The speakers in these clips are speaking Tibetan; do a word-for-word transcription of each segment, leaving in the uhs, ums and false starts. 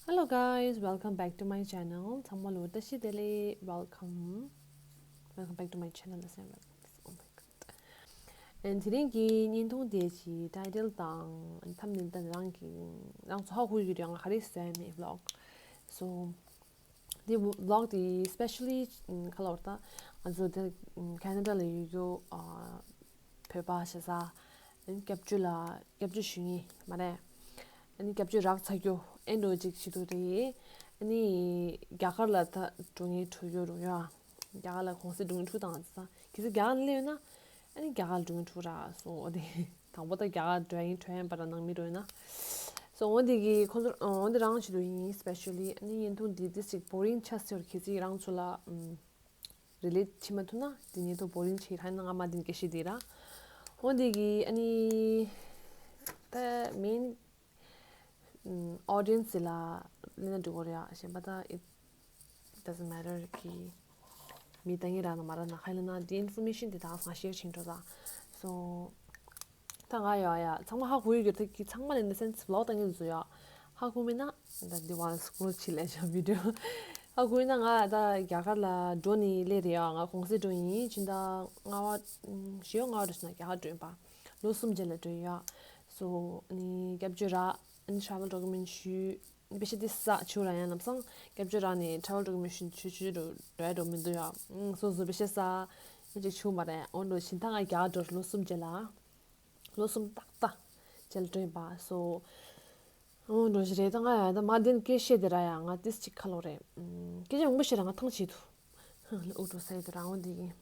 Hello guys, welcome back to my channel. ཚང་མ་ལ་བཀྲ་ཤིས་བདེ་ལེགས། Welcome. Welcome back to my channel. Oh my god. དེ་རིང་གི་བརྙན་ཐུང་དེ་གི་ཊའི་ཊལ་དང་ཐམ་ནེལ་དང་རང་གི་རང་ཚོ་ཧ་གོ་གི་རེད། ང་ག་རེ་བཟོས་ནས་vlog. So དེ་vlog དེ་specially ག་ལ་བར་ད་ང་ཚོ་དེ་ཁེ་ན་ཌ་ལ་ཡོད་རྒྱུ་བོད་པ་ཞེ་ས་སྐྱབས་བཅོལ་ལ་སྐྱབས་བཅོལ་ཞུ་མཁན་མ་རེད། ཨ་ནི་སྐྱབས་བཅོལ་རག་ཚར་རྒྱུ་ཨེ་འགྲོ་ཅིག་བྱེད་འདུག་རེད། ཨ་ནི་རྒྱ་གར་ལ་ད་འགྲོ་མཁན་འགྲོ་རྒྱུ་རུ་ཡོད། རྒྱ་གར་ལ་གུང་སེང་འགྲོ་མཁན་འགྲོ་དང་ས་གལ་སྲིད་རྒྱ་གར་ལ་སླེབས་ཡོད་ན་ཨ་ནི་རྒྱ་གར་ལ་འགྲོ་མཁན་འགྲོ་ར་སོང་། འོ་དེ་དང་པོ་ད་རྒྱ་གར་འགྲོ་ཡིན་འགྲོ་ཡིན་པ་ར་ནང་མི་འགྲོ་ཡིན་ན། སོ་འོ་དེ་གི་ཁོང་ཚོ་འོ་དེ་རང་བྱེད་འདུག་ཡིན་specially ཨ་ནི་བརྙན་ཐུང་འདི་ཏིས་ཅིག་boring ཆགས་ཟེར་གལ་སྲིད་རང་ཚོ་ལ་relate བྱེད་མ་ཐུབ་ན་དེ་ཉིད་དུ་boring བྱེད་ཧ་ན་ང་མ་དེ་སྐད་བཤད་དེ་ར། འོ་དེ་གི་ཨ་ནི་ད་main audience ལ་ལེན་ན་འགྲིག་གོ་རེད་ཨ། གཞན་པ་ད་it doesn't matter གི་མི་ད་ངེད་ར་ན་མ་ར་ན་ཁ་ལ་ན་དེ་information དེ་དག་ས་share བྱེད་འགྲོ་ད། So ད་ང་ཡོད་ཡ་ཚང་མ་ཧ་གོ་ཡོད་རྒྱུ་ད་གི་ཚང་མ་ལ་in the sense vlog ད་ངེད་ཚོ་ཡོད་ཧ་གོ་མེད་ན་ད་འདི་བ་scroll བྱེད་ལས་བྱ་video ཧ་གོ་ཡོད་ན་ང་ད་རྒྱ་གར་ལ་འགྲོ་ནི་ལས་རེད་ཡ། ང་གུང་སེང་འགྲོ་ཡིན་ཕྱི་ཟླ་ལྔ་པ་བཞི་པ་ལྔ་པ་འགྲོ་ཞིག་ན་རྒྱ་གར་འགྲོ་ཡིན་པ་ལོ་གསུམ་རྗེས་ལ་འགྲོ་ཡིན་ཡ། So ནི་སྐྱབས་བཅོལ་རག་ནི་travel document ཞུས་པེ་ཤ་དེ་ས་ཆུ་ར་ཡང་ལམ་སང་སྐྱབས་བཅོལ་རག་ནི་travel document ཞུས་ཆུ་ཆུ་རུ་འགྲོ་ཡ་འགྲོ་མི་འདུག་ཡ། སོ་སོ་པེ་ཤ་ས་ཅིག་ཆུ་མ་རེད། འོ་འགྲོ་ཕྱི་ཟླ་ལྔ་རྒྱ་གར་འགྲོ་ལོ་གསུམ་རྗེས་ལ། ལོ་གསུམ་ཏག་ཏག་ཅལ་སྤྲོད་པ་སོ། འོ་འགྲོ་ཞིག་རེད་ད་ང་ཡང་ད་མ་བདེན་སྐད་བཤད་དེ་ར་ཡང་ང་ཏིས་ཅིག་ཁ་ལོ་རེད། སྐད་ཆ་མང་པོ་བཤད་ར་ང་ཐང་ཆད་དུ། ཨུ་འགྲོ་ས་ཡི་དུ་ར་འོ་འདི་ཡིན།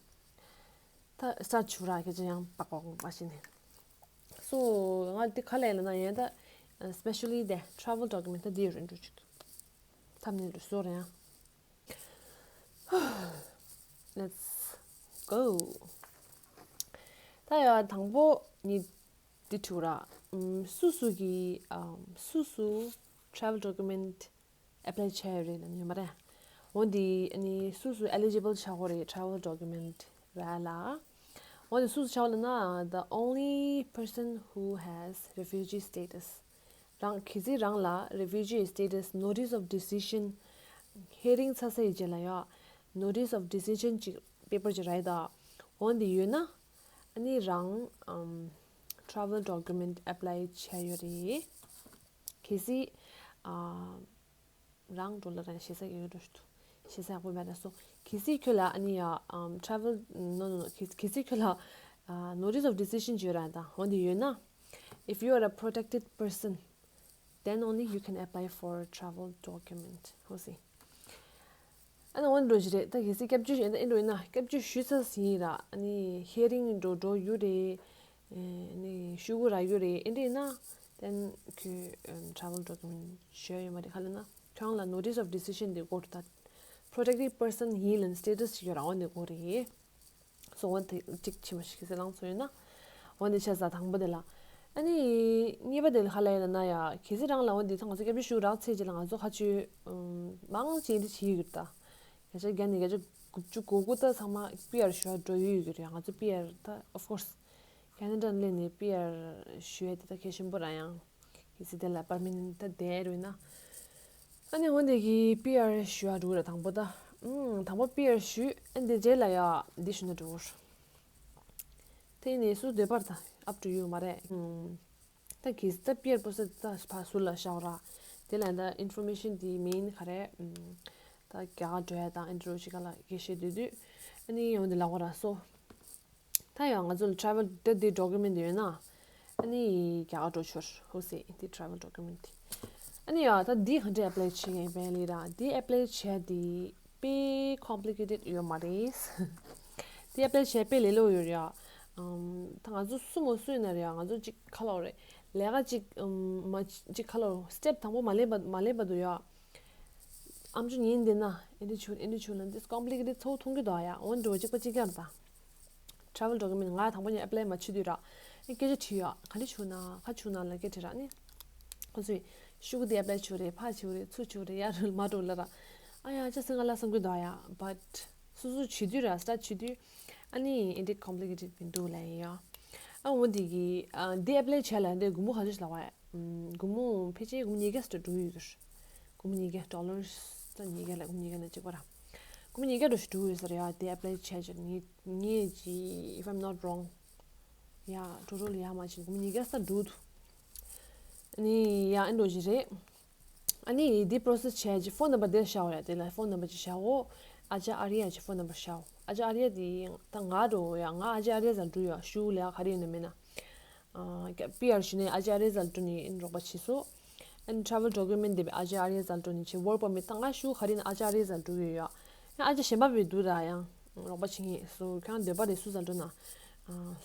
ད་ས་ཆུ་ར་སྐད་ཆ་ཡང་པག་པག་པག་པག་བཤད་ནས། སོ་ང་འདི་ག་ལས་ལ་ན་ཡང་ད་specially the travel document ད་འདི་ཡོད་རེད་འགྲོ་ཆུ་དུ། ཐབ་ནས་འགྲོ་སོ་ར་ཡང་། Let's go. ད་ཡ་དང་པོ་ནི་འདི་ཐུག་ར། ཨམ་སུ་སུ་གི་ཨམ་སུ་སུ་travel document apply བྱས་ཡོད་རེད་ལབ་ཡོད་མ་རེད། འོ་འདི་ནི་སུ་སུ་eligible ཆགས་གོ་རེད་travel document ར་ལ། འོ་འདི་སུ་སུ་ཆགས་ལ་ན་the only person who has refugee status རང་གི་ཚེ་རང་ལ་refugee status notice of decision hearing ཚ་ཚ་ཡི་རྗེས་ལ་ཡ་notice of decision ཅིག་paper ཅིག་རག་ད། འོ་འདི་ཡོད་ན་ཨ་ནི་རང་ཨམ་travel document apply བྱས་ཡོད་རེད། གལ་སྲིད་ཨ་རང་འགྲོ་ལ་རང་ཞེ་ས་ཡོད་འགྲོ་ཞུ་ཞེ་ས་ཡག་པོ་མེད་ན་སོ། གལ་སྲིད་ཁྱོད་ལ་ཨ་ནི་ཡ་ཨམ་travel no no no གལ་གལ་སྲིད་ཁྱོད་ལ་ཨ་notice of decision ཅིག་ཡོད་ར་ད་འོ་འདི་ཡོད་ན། If you are a protected person, then only you can apply for travel document. ཧོ་སི། ཨ་ནི་འོ་འགྲོ་ཞིག་རེད་ད་གལ་སྲིད་སྐྱབས་བཅོལ་ཞིག་ཨ་ནི་འགྲོ་ཡིན་ན་སྐྱབས་བཅོལ་ཞུས་ཚར་ཟིན་ཡིན་ར་ཨ་ནི་hearing འགྲོ་འགྲོ་ཡོད་རེད། ཨ་ནི་ཤུ་གུ་ར་ཡོད་རེད་ཨེ་འདྲ་ཡིན་ན་then ཁྱོད་travel document ཞུ་ཡ་ཡོད་མ་རེད་ག་ལ་ན་ཁྱོད་རང་ལ་notice of decision དེ་དགོས་རེད་ད། Protected person ཡིན་ལབ་status ཞིག་ཡོད་ར་འོ་ནི་དགོས་རེད། སོ་འོ་དེ་གཅིག་ཕྱི་མ་ཞིག་གི་སེ་ལང་ཚོ་ཡོད་ན། འོ་འདི་ཆ་ས་དང་པོ་དེ་ལ། ཨ་ནི། གཉིས་པ་དེ་ལ་ཧ་ལ་ཡ་ན་ན་ཡ། གལ་སྲིད་རང་ལ་འོ་འདི་ཐང་ང་ཚོ་སྐྱབས་བཅོལ་ཞུ་རག་ཚེ་རྗེས་ལ་ང་ཚོ་ཁ་ཆུ། མང་ཆེ་འདི་བྱེད་ཡོད་ད། བརྒྱ་ཆ་བརྒྱ་ནས་བརྒྱ་ཆ་དགུ་བཅུ་གོ་དགུ་ད་ཚང་མ་པི་ཨར་ཞུ་བ་འགྲོ་ཡོད་ཡོད་རེད་ང་ཚོ་པི་ཨར་ད་of course། ཁེ་ན་ཌ་ནས་ནས་པི་ཨར་ཞུ་ཡ་དེ་ད་གལ་ཆེན་པོ་ར་ཡང་། གལ་སྲིད་དེ་ལ་པར་མི་ནན་ད་བསྡད་རུང་ན། ཨ་ནི་འོ་འདི་གི་པི་ཨར་ཞུ་བ་འགྲོ་ར་དང་པོ་ད། ཨུམ་དང་པོ་པི་ཨར་ཞུས་ཨ་འདི་རྗེས་ལ་ཡ་འདི་ཞུ་ན་འགྲོ་གོ། དེ་ནས་སུ་འདོད་པར་ད་up to you མ་རེད། ཨུམ་ད་གི་ད་པི་ཨར་པོ་སི་ད་ཕ་སུ་ལ་བཞག་ར། དེ་ལ་ད་information འདི་main ག་རེ། ཨུམ་ད་རྒྱ་གར་འགྲོ་ཡ་དང་ཨ་འདི་རོ་ཅིག་ག་ལ་དགེ་བཤད་དུས་དུས་ཨ་ནི་འོ་འདི་ལ་གོ་ར་སོ། ད་ཡང་ང་ཚོ་ལ་travel ད་འདི་document ཡོད་ན། ཨ་ནི་རྒྱ་གར་འགྲོ་ཆོག་ཧོ་སེ་འདི་travel document དེ། ཨ་ནི་ཡ་ད་འདི་ག་འདྲ་apply བྱེད་ཡིན་པའི་ལི་ར་འདི་apply བྱེད་དེ་དཔེ་complicated ཡོད་མ་རེད། འདི་apply བྱེད་དཔེ་ལས་སླ་པོ་ཡོད་རེད་ཡ། ཨམ་ད་ང་ཚོ་སུ་མོ་སུ་ཡིན་ན་རེད་ཡ་ང་ཚོ་གཅིག་ཁ་ལོ་རེད། ལས་ཀ་གཅིག་ཨམ་མ་གཅིག་ཁ་ལོ་step དང་པོ་མ་ལེན་པ་མ་ལེན་པ་འདུག་ཡ། ཨམ་ཅོག་ཉན་བསྡད་ན་ཨེ་འདྲ་བྱུང་ཨེ་འདྲ་བྱུང་ལབ་འདི་complicated ཚ་པོ་མཐོང་གི་འདུག་ཡ། འོ་འགྲོ་གཅིག་པ་གཅིག་རྐྱང་རེད་ད། travel document ང་དང་པོ་ནས་apply མ་བྱེད་དུས་ར། ཨེ་སྐད་ཆ་དྲིས་ཡ་ག་འདྲ་བྱུང་ན་ག་བྱུང་ན་ལབ་སྐད་དྲིས་ར་ནི། ཁོ་ཚོས་ཤུ་གུ་དེ་apply བྱེད་རེད་ཕར་བྱེད་རེད་ཚུར་བྱེད་རེད་ཡར་རུ་མར་འགྲོ་ལབ་ར། ཨ་ཡ་ཅག་སེ་ང་ལ་བསམ་གི་འདུག་ཡ་but སོ་སོ་བྱེད་དུས་ར་start བྱེད་དུས་ཨ་ནི་ཨེ་འདྲ་complicated མི་འདུག་ལབ་ཡ། ཨ་འོ་འདི་གི་ཨ་འདི་apply བྱས་ལ་འདི་སྒོར་མོ་ག་ཚོད་ཞིག་ལབ་པ་ཡ། སྒོར་མོ་ཕལ་ཆེར་སྒོར་མོ་ཉིས་བརྒྱ་ཙམ་འགྲོ་ཡོད་ཀྱི་རེད། སྒོར་མོ་ཉིས་བརྒྱ། ཌོ་ལར་ཉིས་བརྒྱ་ལ། སྒོར་མོ་ཉིས་བརྒྱ་ནས་གཅིག་པ་ར། སྒོར་མོ་ཉིས་བརྒྱ་འགྲོ་ཞིག་འགྲོ་ཡོད་ས་རེད་ཡ། དེ་ཨེབ་ལའི་བྱས་བྱས་ངས་ངས་ཅི། if I'm not wrong, yeah, ཊོ་ཊལ་ཡར་མར་བྱས་སྒོར་མོ་ཉིས་བརྒྱ་ས་འགྲོ་འདུག་ཨ་ནི་ཡ་ཨེ་འགྲོ་ཞིག་རེད། ཨ་ནི་འདི་པོ་རོ་སེ་སི་བྱས་ཀྱི་ཕོན་ནམ་བར་དེར་བཞག་ཡ། དེ་ལ་ཕོན་ནམ་བར་ཅིག་བཞག་འོ། ཨ་ཅག་ཨ་རི་ཡ་གི་ཕོན་ནམ་བར་བཞག་འོ། ཨ་ཅག་ཨ་རི་ཡ་དེ་ད་ང་འགྲོ་ཡ། ང་ཨ་ཅག་ཨ་རི་ཡ་ཟ་འགྲོ་ཡ། ཤུ་ལ་ག་རེ་ཡོད་ན་མེད་ན། པི་ཨར་ཞུ་ནས་ཨ་ཅག་ཨ་རི་ཡ་ཟ་འགྲོ་ནས་རོགས་པ་བྱས་སོ། ཨ་ནི་ཊ་རེ་ཝལ་ཌོ་ཀུ་མེན་དེ་བས་ཨ་ཅག་ཨ་རི་ཡ་ཟ་འགྲོ་ནས་བྱས། ཝོར་པར་མིཊ་ད་ང་ཤུ་ག་རེ་ཡིན་ན་ཨ་ཅག་ཨ་རི་ཡ་ཟ་འགྲོ་གི་ཡོད་ཡ། ཨ་ཅག་གཞན་པ་བས་འདུག་ད་ཡང་རོགས་པ་བྱེད་ངེས་སོ། ཁྱོད་རང་འདོད་པ་རེད། སུ་ཟ་འགྲོ་ན།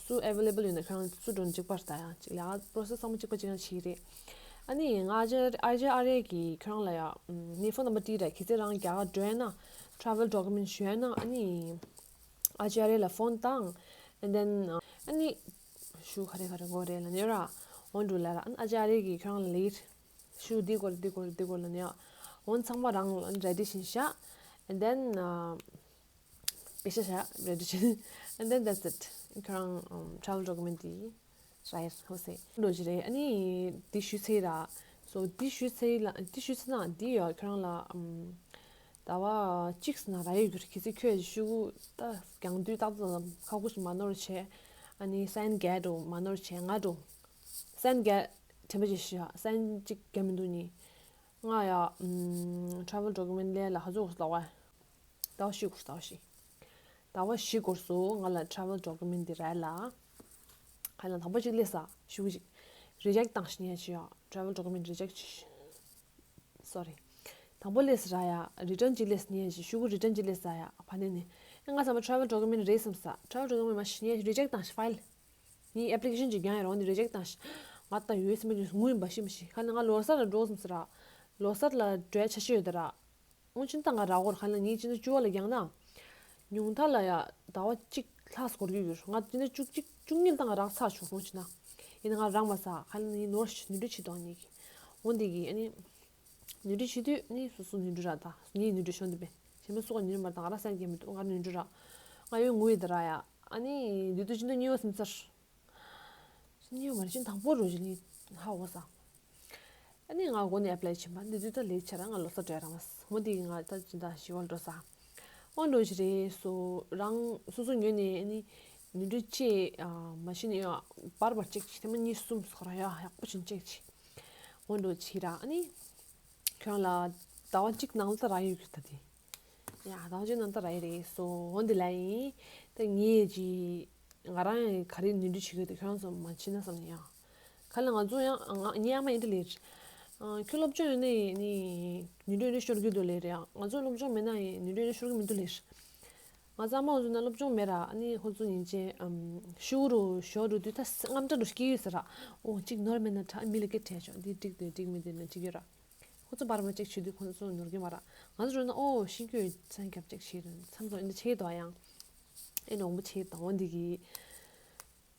སུ་ཨེ་ཝེ་ལེ་བལ་ཡོད་ན་ཁྱོད་རང་སུ་འགྲོ་ན་འཇིགས་པ་རེད་ད་ཡ། ཅིག་ལ་པོ་རོ་སེ་སི་ཚང་མ་གཅིག་པ་གཅིག་རྐྱང་བྱེད་ཀྱི་རེད། ཨ་ནི་ང་ཨ་ཅག་ཨ་ཅག་ཨ་རི་ཡ་གིས་ཁྱོད་རང་ལ་ཡ། ནི་ཕོན་ནམ་བར་སྤྲད་ར། གལ་སྲིད་རང་རྒྱ་གར་འགྲོ་ཡ་ན། ཊ་རེ་ཝལ་ཌོ་ཀུ་མེན་ཞུ་ཡ་ན། ཨ་ནི་ཨ་ཅག་ཨ་རི་ཡ་ལ་ཕོན་བཏང་། And then ཨ་ནི་ཤུ་ག་རེ་ག་རེ་དགོས་རེད་ལབ་ནས་ར། འོ་འགྲོ་ལབ་ར། ཨ་ནི་ཨ་ཅག་ཨ་རི་ཡ་གིས་ཁྱོད་རང་ལ་ལབ་ཀྱི་རེད། ཤུ་འདི་དགོས་རེད། འདི་དགོས་རེད། འདི་དགོས་རེད་ལབ་ནས་ཡ། འོ་ཚང་མ་རང་ལ་རེ་ཌི་བྱས་བཞག And then པེ་ཤ་བཞག་རེ་ཌི་བྱས། And then that's it. ཁྱོད་རང་ཊ་རེ་ཝལ་ཌོ་ཀུ་མེན་དེ་རག་ཡོད་ཟེར་འགྲོ་གི་རེད། ཨ་ནི་འདི་ཞུས་ཚར་ར། སོ་འདི་ཞུས་ཚར་ལ། འདི་ཞུས་ཚར་ན་འདི་ཡ་ཁྱོད་རང་ལ་ཟླ་བ་གཅིག་ཙམ་ནང་རག་ཡོད་རྒྱུ་རེད། གལ་སྲིད་ཁྱོད་ཤུ་གུ་ད་རྒྱང་སྡོད་ཏག་ཏག་ཁ་ཁུ་ཞིག་མ་ནོར་བྱས། ཨ་ནི་སན་རྒྱག་འགྲོ་མ་ནོར་བྱས། ང་འགྲོ་སན་རྒྱག་དྲན་པ་ཅིག་ཞུ་ཡ། སན་གཅིག་རྒྱག་མི་འདུག་ནི། ང་ཡ་ཊ་རེ་ཝལ་ཌོ་ཀུ་མེན་ལས་ལ་ཧ་ཟོ་ཟླ་བ་ཟླ་བ་བཞི་འགོར། ཟླ་བ་བཞི། ཟླ་བ་བཞི་འགོར་སོང་། ང་ལ་ཊ་རེ་ཝལ་ཌོ་ཀུ་མེན་དེ་རག་ལ། ཁ་ལ་དང་པོ་གཅིག་སླེབས་ས་ཤུ་གུ་གཅིག་རི་ཇེག་བཏང་ཤི་ཉེ་ཆི་ཡ། ཊ་རེ་ཝལ་ཌོ་ཀུ་མེན་རི་ཇེག་ཆི། སོ་རི། དང་པོ་སླེབས་ས་ར་ཡ། རི་ཊརན་གཅིག་སླེབས་ཉེ་ཆི། ཤུ་གུ་རི་ཊརན་གཅིག་སླེབས་ས་ཡ། ཕ་ནས་ནས་ཨེ་ང་ཚང་མ་ཊ་རེ་ཝལ་ཌོ་ཀུ་མེན་རེད་བསམ་ས། ཊ་རེ་ཝལ་ཌོ་ཀུ་མེན་མ་ཤི་ཉེ་ཆི་རི་ཇེག་བཏང་ཤི་ཕའིལ། ངའི་ཨེབ་ལི་ཀེ་ཤན་གཅིག་རྒྱང་ཡར་འོང་ནས་རི་ཇེག་བཏང་ཤི། ང་ད་ཡུ་ཨེས་མི་དུས་ངུ་ཡིན་པ་ཤི་མ་ཤི། ཁ་ནས་ང་ལོ་གསར་ལ་འགྲོ་བསམ་ས་ར། ལོ་གསར་ལ་འགྲོ་ཡ་འཆར་གཞི་ཡོད་ད་ར། འོང་ཕྱིན་ད་ང་རག་གོ་ར། ཁ་ལ་ངས་ཕྱི་ཟླ་བཅུ་པ་ལ་རྒྱག་ན། ཉུང་མཐའ་ལ་ཡ་ཟླ་བ་གཅིག་ལྷག་འགོར་གྱི་ཡོད། ང་ཕྱི་ཟླ་བཅུ་གཅིག་བཅུ་གཉིས་ད་ང་རག་ཚར་བྱུང་། འོང་ཕྱིན་ན། ཡིན་ན་ང་རག་མ་ཚར། ཁ་ལ་ངས་ནོར་ནོར་འཁྲུལ་བྱེད་དོ་ནི་གི། འོང་དེ་གི་ཨ་ནི། ནོར་འཁྲུལ་བྱེད་དུས་ནི་སོ་སོ་ནོར་འཁྲུལ་རག་ད་ངས་ནོར་འཁྲུལ་བྱུང་དེ་པས། གཞན་པ་སུ་ག་ནོར་འཁྲུལ་མ་རག་ད་ང་རག་སེམས་སྐྱིད་མི་འདུག་ང་རག་ནོར་འཁྲུལ་རག་ང་ཡོད་ངུ་ཡི་ད་ར་ཡ། ཨ་ནི་དེ་དུས་ཕྱི་ཟླ་གཉིས་པ་ཟིན་ཚར། གཉིས་པ་མ་རེད། ཕྱི་དང་པོ་རུ་ཇི་ནི་ཧ་གོ་ས། ཨ་ནི་ང་སྒོ་ནས་ཨེབ་ལའི་བྱས་པ་འདི་དུས་ད་ལས་བྱས་ར་ང་ལོ་གསར་སྤྲད་ར་མ་ས། འོ་འདི་ང་ད་ཇི་ད་ཞི་བ་འགྲོ་ས། འོ་འགྲོ་ཞིག་རེད་སོ། རང་སོ་སོ་ཉོས་ནས་ཨ་ནི་ནུས་འདྲི་ཅེས་མ་ཤི་ནས་ཡོད་བར་བར་ཅེག་ཅིག་ཐེངས་མ་གཉིས་གསུམ་སོགས་ར་ཡ་ཡག་པོ་ཞིག་ཅེག་ཅིག་འོ་འགྲོ་ཅིག་ར་ཨ་ནི་ཁྱོད་ལ་ཟླ་བ་གཅིག་ནང་ལ་ད་རག་ཡོད་རྒྱུ་ད་དེ། ཡ་ད་ཅི་ནང་ལྟར་ར་ཡི་རེད་སོ། འོ་འདི་ལ་ཡིན། ད་ངས་ཀྱི་ང་རང་ག་རེ་ནོར་འཁྲུལ་བྱེད་དགོས་དེ་ཁྱོད་རང་ཚོ་མ་བྱེད་ན་བསམ་ཡ། ག་ལ་ང་ཚོ་ཡང་ང་ངའི་ཨ་མ་ཡིན་དེ་ལེར། ཁྱོད་སློབ་སྦྱོང་ཡོད་ནི་ནི་ནོར་འཁྲུལ་ནི་ཤོར་གི་འདུག་ལེར་ཡ། ང་ཚོ་སློབ་སྦྱོང་མེད་ན་ཡིན་ནོར་འཁྲུལ་ནི་ཤོར་གི་མི་འདུག་ལེར། ང་ཚོ་ཨ་མ་འོ་ཚོ་ན་སློབ་སྦྱོང་མེད་ར་ཨ་ནི་ཁོ་ཚོ་ཡིན་ཅེ་ཤུ་རུ་ཤོ་རུ་དུས་ད་རྔམ་སྐྲག་རུ་སྐྱེ་ཡོད་ཟེར་ར། འོ་གཅིག་ནོར་མེད་ན་ད་མི་ལ་སྐད་དྲིས་ཆོག་འདི་འགྲིག་འདུག་འགྲིག་མི་འདུག་ན་གཅིག་ཡོད་ར། ཁོ་ཚོ་བར་མ་ཅིག་བྱེད་དུས་ཁོ་ཚོ་ནོར་གྱི་མ་རེད། ང་ཚོ་འགྲོ་ན་ཨོ་ཤིང་སྐྱོད་མཚན་རྒྱབ་ཅིག་བྱེད་རེད་མཚམས་སོ་འདི་བྱེད་དོ་ཡང་། ཨེ་ནོང་པོ་བྱེད་དང་འོ་འདི་གི་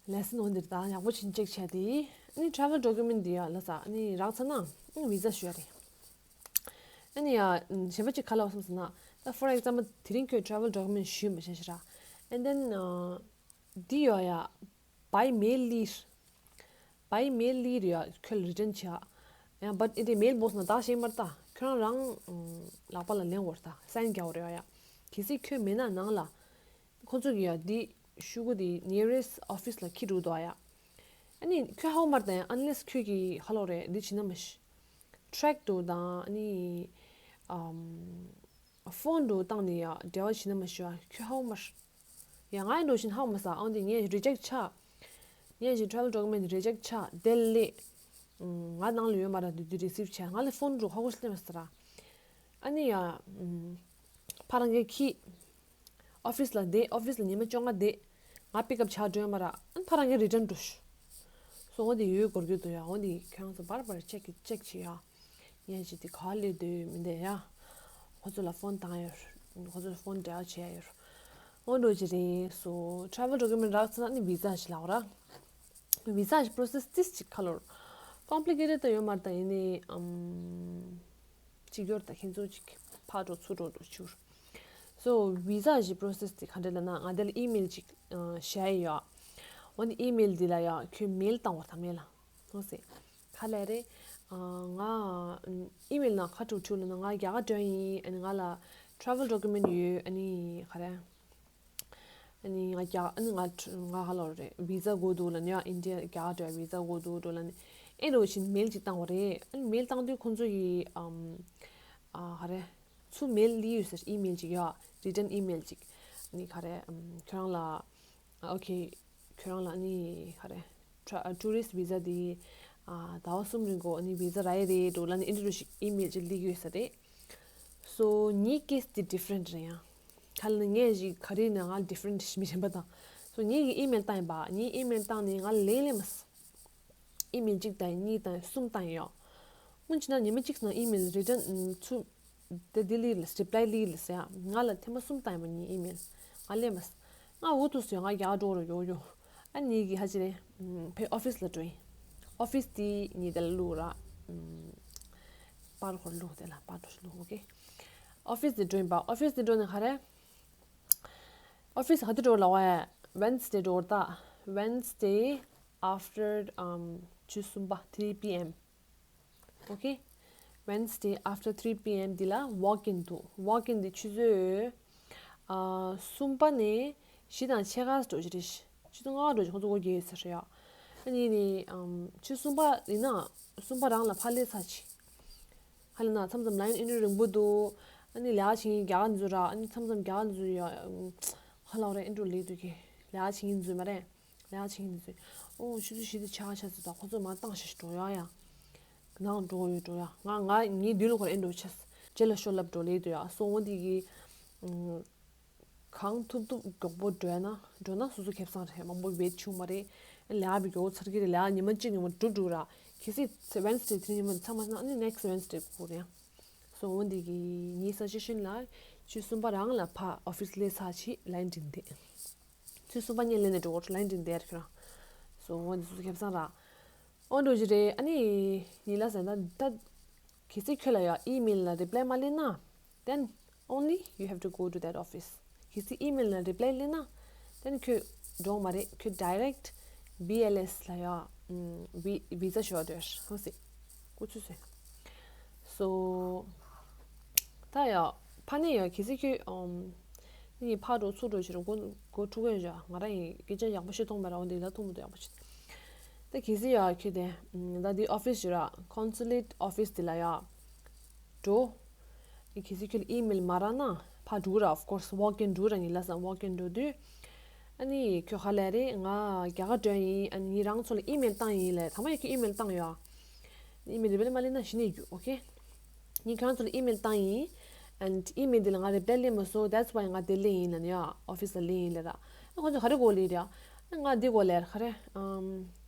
ལེ་སན་འོ་འདིར་དང་ཡག་པོ་ཕྱིན་ཅེག་བྱས་ཏེ། ཨ་ནི་ཊ་རེ་ཝལ་ཌོ་ཀུ་མེན་འདི་ཡ་ལ་ས་ཨ་ནི་རག་ཚར་ན་ཨ་ནི་བི་ཛ་ཞུ་ཡ་རེད། ཨ་ནི་ཡ་གཞན་པ་ཅིག་ག་ལ་བ་སོང་ཟེར་ན། ད་for example དེ་རིང་ཁྱོད་ཊ་རེ་ཝལ་ཌོ་ཀུ་མེན་ཞུས་མ་བྱས་ཤི་ར། And then འདི་ཡོད་ཡ། by mail ལིར། by mail ལིར་ཡ་ཁྱོད་རི་ཊན་བྱ། ཡང་but it is mail box ན་ད་ཤེས་མར་ད་ཁྱོད་རང་རང་ལག་པ་ལ་ལེན་འོར་ད་སན་རྒྱག་འོར་ཡ་ཡ། གལ་སྲིད་ཁྱོད་མེད་ན་ནང་ལ། ཁོ་ཚོ་གི་ཡ་འདི་ཤུ་གུ་འདི་nearest office ལ་ཁྱི་འགྲོ་དོ་ཡ། ཨ་ནི་ཁྱོད་ཧ་གོ་མར་ད་ཡ་unless ཁྱོད་ཀྱི་ཧ་ལོ་རེད་འདི་བྱིན་ན་མ་ཤི། track ཏུ་དང་ཨ་ནི། ཕོན་དུ་བཏང་ནས་ཡ་འབྲེལ་བ་བྱེད་ན་མ་ཞུ་བ་ཁྱོད་ཧ་གོ་མར། ཡ་ང་ཡི་འགྲོ་བཞིན་ཧ་གོ་མ་ས་ཨང་དེ་ངས་རི་ཇེག་ཆགས། ངས་ཞིག་travel document རི་ཇེག་ཆགས་དེ་ལས། ང་ནང་ལ་ཡོད་མ་ར་དུ་དུ་རི་སིབ་བྱས་ང་ལ་ཕོན་འགྲོ་ཧ་གོ་ཤི་ལེ་མ་ས་ར། ཨ་ནི་ཡ། ཕ་རང་གི་ཁྱི། ཨོ་ཕིས་ལ་བསྡད། ཨོ་ཕིས་ལ་ཉི་མ་བཅོ་ལྔ་བསྡད། ང་པིག་ཨབ་བྱ་འགྲོ་ཡ་མ་ར། ཨ་ནི་ཕ་རང་གི་རི་ཊན་འགྲོ་ཤོག་སོ་འོ་དེ་ཡོད་སྐོར་གྱི་འདུག་ཡ། འོ་དེ་ཁྱེད་རང་ཚོ་བར་བར་ཅེག་གི་ཅེག་བྱེད་ཡ། ཡན་ཞིག་དེ་ག་ལས་སྡོད་ཡོད་མི་འདུག་ཡ། ཁོ་ཚོ་ལ་ཕོན་བཏང་ཡ་ཡོད། ཁོ་ཚོ་ལ་ཕོན་འབྲེལ་བ་བྱེད་ཡ་ཡོད། འོ་འགྲོ་ཅི་རེད་སོ། travel document རག་ཚར་ན་ཨ་ནི་བི་ཟ་ཞིག་ལབ་ར། བི་ཟ་ཞིག་process ཏིས་ཅིག་ཁ་ལོར། complicated ད་ཡོད་མ་རེད་ད་ཡིན་ནའི་ཨམ། ཅིག་ཡོད་རེད་ད་ཁྱེད་ཚོ་ཅིག་ཕར་འགྲོ་ཚུར་འགྲོ་འགྲོ་བྱུར། སོ་བི་ཟ་ཞིག་process དེ་ག་འདྲ་ལབ་ན་ང་དེ་ལ་ཨི་མེལ་ཅིག་བཞག་ཡོད། འོ་ནི་ཨི་མེལ་འདི་ལ་ཡ་ཁྱོད་མེལ་བཏང་བར་ད་མེལ་ལ། འོ་སེ། ག་ལ་རེད། ང་ཨི་མེལ་ནང་ཁ་ཐུག་ཐུག་ལ་ན་ང་རྒྱ་གར་འགྲོ་ཡིན། ཨ་ནི་ང་ལ་travel document ཡོད། ཨ་ནི་ག་རེ། ཨ་ནི་ང་རྒྱ་ཨ་ནི་ང་ང་ཧ་ལོ་རེད། བི་ཛ་དགོས་འདུག་ལ་ནི་ཡང་ཨིན་ཌི་ཡ་རྒྱ་གར་འགྲོ་བི་ཛ་དགོས་འདུག་འགྲོ་ལ་ནི་ཨེ་འགྲོ་བཞིན་མེལ་ཅིག་བཏང་བ་རེད། ཨ་ནི་མེལ་བཏང་དུས་ཁོང་ཚོ་ཡི་ཨམ་ཨ་ག་རེ། ཚུར་མེལ་སླེབས་ཡོད་ཟེར། ཨི་མེལ་ཅིག་ཡོད། written email ཅིག་ཨ་ནི་ག་རེ། ཨམ་ཁྱོད་རང་ལ་ཨོ་ཁེ། ཁྱོད་རང་ལ་ཨ་ནི་ག་རེ། ཊུ་རི་སི་ཊི་བི་ཛ་དེ་ཨ་ཟླ་བ་གསུམ་རིང་གོ་ཨ་ནི་བི་ཛ་རག་ཡས་རེད་འགྲོ་ལ་ནི་ཨེ་འདྲ་ཞིག་ཨི་མེལ་ཅིག་སླེབས་ཡོད་ས་རེད། སོ་ངའི་ཀེ་སི་དེ་ཌི་ཕ་རེན་ཊི་རེད་ཡ། ག་ལ་ནི་ངས་ཞིག་ག་རེ་ནས་ང་ཌི་ཕ་རེན་ཊི་མི་རན་པ་དང་། སོ་ངས་ཀྱི་ཨི་མེལ་བཏང་ཡིན་པ། ངའི་ཨི་མེལ་བཏང་ནས་ང་ལན་སླེབས་མ་སོང་། ཨི་མེལ་གཅིག་བཏང་ཡིན། གཉིས་བཏང་ཡིན། གསུམ་བཏང་ཡིན་ཡོད། སྔོན་ཆད་ན་ཉི་མ་གཅིག་ནང་ཨི་མེལ་རི་ཊན་ཚུར་དེ་ཌི་ལིཊ་ལ་རི་པ་ལའི་ལིཊ་ལ་ཟེར་ཡ། ང་ལ་ཐེངས་མ་གསུམ་བཏང་ཡིན་པ། ངའི་ཨི་མེལ་ང་སླེབས་མ་སོང་། ང་འུ་ཐུག་སོང་། ང་རྒྱ་གར་འགྲོ་རུ་ཡོང་ཡོང་། ཨ་ནི་གི་ཧ་ཅི་རེད། ཕའི་ཨོ་ཕི་སི་ལ་འགྲོ་ཡིན། ཨོ་ཕི་སི་དེ་ཉི་ཟླ་ལ་བླུགས་ར། པར་ཧོར་བླུགས། དེ་ལ་པར་འགྲོ་ཞིག་བླུགས། ཨོ་ཁེ། ཨོ་ཕི་སི་དེ་འགྲོ་ཡིན་པ། ཨོ་ཕི་སི་དེ་འགྲོ་ནས་ག་རེ། ཨོ་ཕི་སི་ག་དུས་འགྲོ་ལ་བ། ཝེན་སི་ཌེ་འགྲོ་ད། Wednesday after ཨམ་ཆུ་གསུམ་པ་three p.m. Okay, Wednesday after three p.m. འདི་ལ་walk in འདུག walk in འདི་ཆུ་ཚོད་ཨ་གསུམ་པ་ནས་བཞི་དང་ཕྱེད་ཀ་འགྲོ་གི་རེད། ཆུ་ཚོད་ལྔ་པ་འགྲོ་གི། ཁོང་ཚོ་སྒོ་རྒྱག་ཡོད་ས་རེད་ཡ། ཨ་ནི་ནི་ཨམ་ཆུ་གསུམ་པ་ཡིན་ན་གསུམ་པ་རང་ལ་ཕར་སླེབས་ཚར་ཅིག་ཧ་ལས་ན་མཚམས་མཚམས་ལའིན་ཨེ་འདྲ་རིང་པོ་འདུག་ཨ་ནི་ལས་ཀ་བྱེད་མཁན་རྒྱ་གར་འཛུལ་ར། ཨ་ནི་མཚམས་མཚམས་རྒྱ་གར་འཛུལ་ཡ། ཧ་ལས་རེད། ཨེ་འདྲ་ལས་འདུག་གི་ལས་ཀ་བྱེད་མཁན་འཛུལ་མ་རེད། ལས་ཀ་བྱེད་མཁན་འཛུལ། ཨོ་ཆུ་ཚོད་བཞི་དང་ཕྱེད་ཀ་ཆགས་ཚར་ད། ཁོ་ཚོ་མར་བཏང་ཤག་འགྲོ་ཡ་ཡ། ནང་འགྲོ་ཡོད་འགྲོ་ཡ། ང་ང་ངའི་མདུན་ལ་ཁོ་རང་ཨེ་འདྲ་ཆགས། རྗེས་ལ་ཤོག་ལབ་འགྲོ་ལས་འདུག་ཡ། སོ་འོ་འདི་གི་གང་ཐུབ་ཐུབ་མགྱོགས་པོ་འགྲོ་ཡ་ན་འགྲོ་ན་སོ་སོ་ཁེ་བཟང་རེད། མང་པོ་ཝེ་ཊི་བྱུང་མ་རེད། ལས་ཀ་བི་མགྱོགས་པོ་ཚར་གི་རེད། ལས་ཀ་ཉི་མ་གཅིག་ཉི་མ་དྲུག་དྲུག་ར། གལ་སྲིད་ཝེན་སི་ཌེ་དེ་ཉི་མ་ཚང་མ་ན་ཨ་ནི་ནེག་སི་ཊི་ཝེན་སི་ཌེ་དགོས་རེད་ཡ། སོ་འོ་འདི་གི་ངའི་སཱ་ཇེ་ཤན་ལ་ཆུ་གསུམ་པ་རང་ལ་ཕར་ཨོ་ཕི་སི་སླེབས་ཚར་ཅིག་ལའིན་འགྲིམ་བསྡད། ཆུ་གསུམ་པ་ཉིན་ལས་ནས་འགྲོ་ལའིན་འགྲིམ་བསྡད་ཁྱོད་རང་། སོ་འོ་འདི་སོ་སོ་ཁེ་བཟང་ར། ཨོ་འགྲོ་གི་རེད། ཨ་ནི་ཉིན་ལ་ཟེར་ན་ད་གལ་སྲིད་ཁྱོད་ལ་ཡ་ཨི་མེལ་ལ་རི་པ་ལའི་མ་སླེབས་ན། Then only you have to go to that office. གལ་སྲིད་ཨི་མེལ་ལ་རི་པ་ལའི་སླེབས་ན། Then ཁྱོད་འགྲོ་མ་རེད། ཁྱོད་ཌའི་རེག་ཊི་བི་ཨེལ་ཨེ་སི་ལ་ཡ་བི་བི་ཛ་ཞུ་བ་འདོད་ཧོ་སི། ཀུ་ཚུ་སེ། སོ། ད་ཡ། ཕ་ནས་ཡ་གལ་སྲིད་ཁྱོད་ཨམ། ནི་ཕར་འགྲོ་ཚུར་འགྲོ་བྱེད་རུང་མགོ་མགོ་འཁྲུག་གི་ཡོད་བཞག་ང་རང་ཡི་སྐད་ཆ་ཡག་པོ་བཤད་མཐོང་མེད། རང་འདི་ལ་མཐོང་མི་འདུག་ཡག་པོ་བཤད། ད་གལ་སྲིད་ཡ་ཁྱོད་དེ་ད་འདི་ཨོ་ཕི་སི་ཞིག་ར་ཀོན་སུ་ལེ་ཊི་ཨོ་ཕི་སི་དེ་ལ་ཡ་འགྲོ། ཨི་གལ་སྲིད་ཁྱོད་ལ་ཨི་མེལ་མ་རག་ན་ཕར་འགྲོ་ར། Of course walk in འགྲོ་ར། ངས་ལབ་སོང་walk in འགྲོ་དུས། ཨ་ནི་ཁྱོད་ག་ལབ་རེད། ང་རྒྱ་གར་འགྲོ་ཡིན། ཨ་ནི་ངས་རང་ཚོ་ལ་ཨི་མེལ་བཏང་ཡིན་ལབ། ད་མ་ཡ་ཁྱོད་ཨི་མེལ་བཏང་ཡོད་ཨ། ཨི་མེལ་རི་པ་ལའི་མ་སླེབས་ན་གཞི་ནས་རྒྱུགས། ཨོ་ཁེ། ངས་ཁྱོད་རང་ཚོ་ལ་ཨི་མེལ་བཏང་ཡིན། And ཨི་མེལ་འདི་ལ་ང་རི་པ་ལའི་སླེབས་མ་སོང་། That's why ང་འདིར་སླེབས་ཡིན་ལབ་ནས་ཡ་ཨོ་ཕི་སི་ལ་སླེབས་ཡིན་ལབ་ར། ཨ་ཁོང་ཚོས་ག་རེ་གོ་ལེ་རེད་ཨ། ང་འདི་གོ་ལེ་ར་ག་རེ། ཨམ།